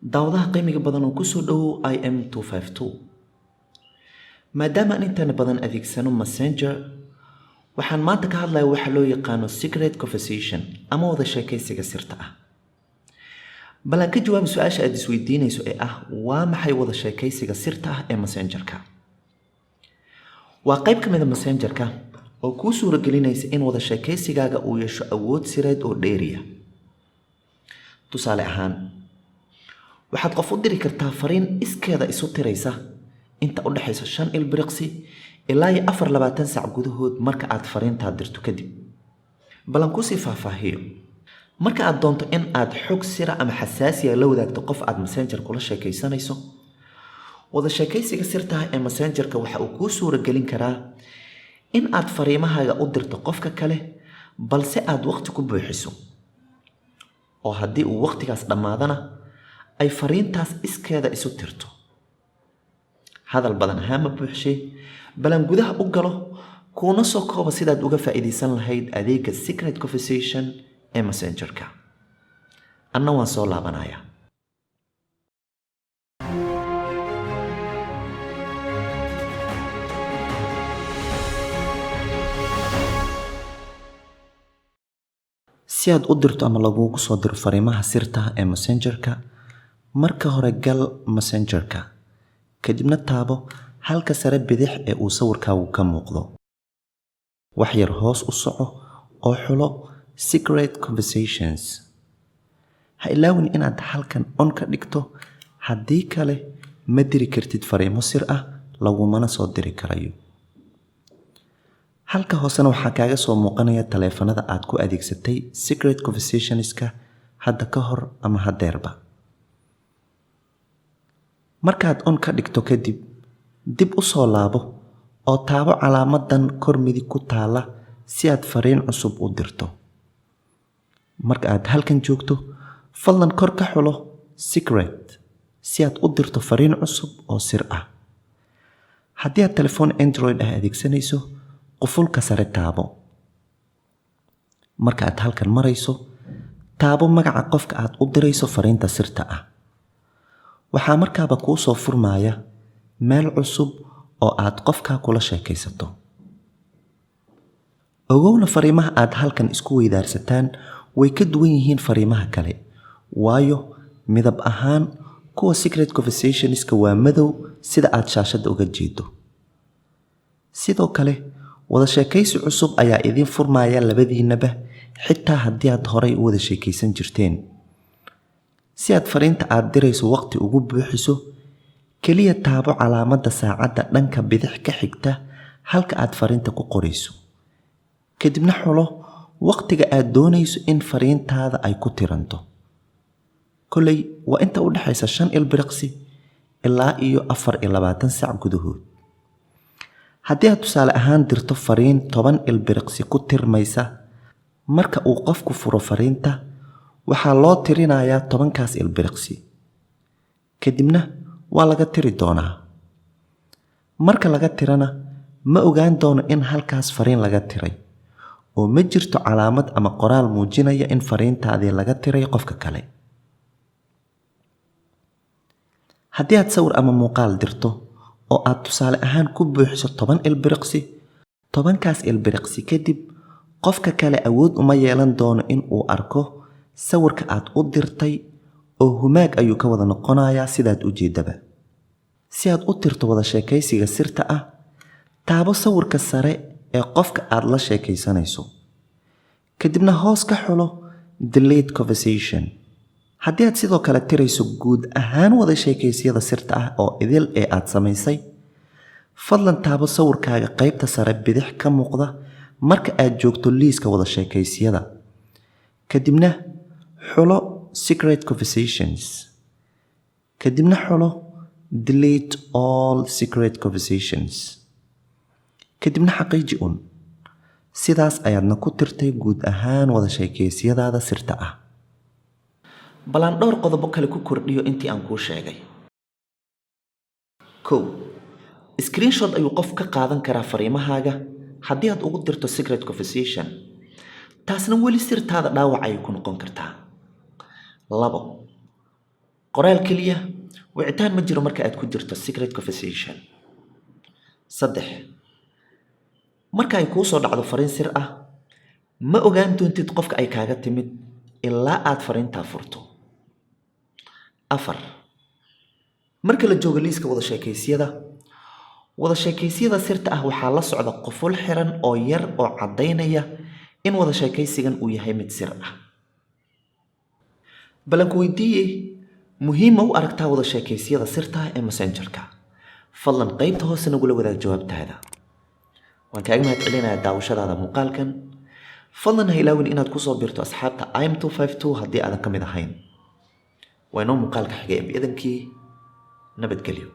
Daawadaha qiimiga badan oo kusoo dhowow IM. Maadaama aan intaana badan adeegsano Messenger, waxaan maanta ka hadlaya waxa loo yaqaano secret conversation ama wada sheekaysiga sirta ah. Bal aan ka jawaabo su-aasha aad isweydiinayso ee ah: waa maxay wada sheekaysiga sirta ah ee Messengerka? Waa qayb ka mid a Messengerka oo kuu suuragelinaysa in wada sheekaysigaaga uu yeesho awood sireed oo dheeriya. Tusaale ahaan, waxaad qof u diri kartaa fariin iskeeda isu tiraysa inta u dhexaysa 5 ilbiriqsi ilaa iyo 24 saac gudahood marka aad fariintaa dirto kadib. Bal aan kusii faahfaahiyo. Marka aad doonto in aad xog sira ama xasaasiya la wadaagto qof aad Messenger kula sheekaysanayso, wada sheekaysiga sirtaha ee Messengerka waxa uu kuu suuragelin karaa in aad fariimahaaga u dirto qofka kale, balse aad waqti ku buuxiso, oo haddii uu waqtigaas dhammaadana ay fariintaas iskeeda isu tirto. Hadal badan ahaan ma buuxshee, bal aan gudaha u galo kuuna soo kooba sidaad uga faa'iidaysan lahayd adeegga secret conversation ee Messengerka. Anna waan soo laabanayaa. Si aad u dirto ama lagugu soo diro fariimaha sirta ee Messengerka, marka hore gal Messengerka, kadibna taabo halka sare bidix ee uu sawirkaagu ka muuqdo. Wax yar hoos u soco oo xulo Secret Conversations. Ha ilaawin inaad halkan on ka dhigto, haddii kale ma diri kartid fariimo sir ah, lagumana soo diri karayo. Halka hoosena waxaa kaaga soo muuqanaya taleefanada aad ku adeegsatay secret conversationska hadda ka hor ama haddeerba. Markaad on ka dhigto kadib, dib u soo laabo oo taabo calaamadan kor midig ku taala si aad fariin cusub u dirto. Marka aad halkan joogto, fadlan kor ka xulo Secret si aad u dirto fariin cusub oo sir ah. Haddii aad telefoon Android ah adeegsanayso, qufulka sare taabo. Marka aad halkan marayso, taabo magaca qofka aad u dirayso fariinta sirta ah. Waxaa markaaba kuu soo furmaya meel cusub oo aad qofka kula sheekaysato. Ogowna, fariimaha aad halkan isku weydaarsataan way ka duwan yihiin fariimaha kale, waayo midab ahaan kuwa secret conversationska waa madow, sida aad shaashadda uga jeedo. Sidoo kale, wada sheekaysi cusub ayaa idiin furmaya labadiinaba, xitaa haddii aad horay u wada sheekaysan jirteen. Si aad fariinta aad dirayso waqti ugu buuxiso, keliya taabo calaamadda saacadda dhanka bidix ka xigta halka aad fariinta ku qorayso, kadibna xulo waqtiga aad doonayso in fariintaada ay ku tiranto. Kolley waa inta u dhexaysa 5 ilbiriqsi ilaa iyo 24 saac gudahood. Haddii aad tusaale ahaan dirto fariin 10 ilbiriqsi ku tirmaysa, marka uu qofku furo fariinta waxaa loo tirinayaa 10-kaas ilbiriqsi, kadibna waa laga tiri doonaa. Marka laga tirana, ma ogaan doono in halkaas fariin laga tiray, oo ma jirto calaamad ama qoraal muujinaya in fariintaadii laga tiray qofka kale. Haddii aad sawir ama muuqaal dirto oo aad tusaale ahaan ku buuxiso 10 ilbiriqsi, 10-kaas ilbiriqsi kadib qofka kale awood uma yeelan doono in uu arko sawirka aad u dirtay, oo humaag ayuu ka wada noqonayaa sidaad u jeedaba. Si aad u tirto wada sheekaysiga sirta ah, taabo sawirka sare ee qofka aad la sheekaysanayso, kadibna hoos ka xulo Delete Conversation. Haddii aad sidoo kale tirayso guud ahaan wada sheekaysiyada sirta ah oo idil ee aad samaysay, fadlan taabo sawirkaaga qaybta sare bidix ka muuqda marka aad joogto liiska wada sheekaysiyada, kadibna xulo Secret Conversations, kadibna xulo Delete All Secret Conversations, kadibna xaqiiji un. Sidaas ayaadna ku tirtay guud ahaan wada sheekaysyadaada sirta ah. Bal aan dhowr qodobo kale ku kordhiyo intii aan kuu sheegay. Kow, screenshot ayuu qof ka qaadan karaa fariimahaaga haddii aad ugu dirto secret conversation. Taasna weli sirtaada dhaawac ayay ku noqon kartaa. Labo. Qoraal keliya, wicitaan ma jiro marka aad ku jirto secret conversation. Saddex, marka ay kuu soo dhacdo fariin sir ah, ma ogaan doontid qofka ay kaaga timid ilaa aad fariintaa furto. Afar, marka la joogo liiska wada sheekaysyada, wada sheekaysyada sirta ah waxaa la socda quful xiran oo yar oo caddaynaya in wada sheekaysigan uu yahay mid sir ah. Balan ku weydiiye, muhiim ma u aragtaa wada sheekaysyada sirta ah ee Messengerka? Fadlan qaybta hoose nagula wadaag jawaabtaada. Waan kaaga mahad celinayaa daawashadaada muuqaalkan. Fadlan ha ilaawin inaad kusoo biirto asxaabta im 252 haddii aadan ka mid ahayn. Waa inoo muuqaalka xigay, idankii. Nabadgelyo.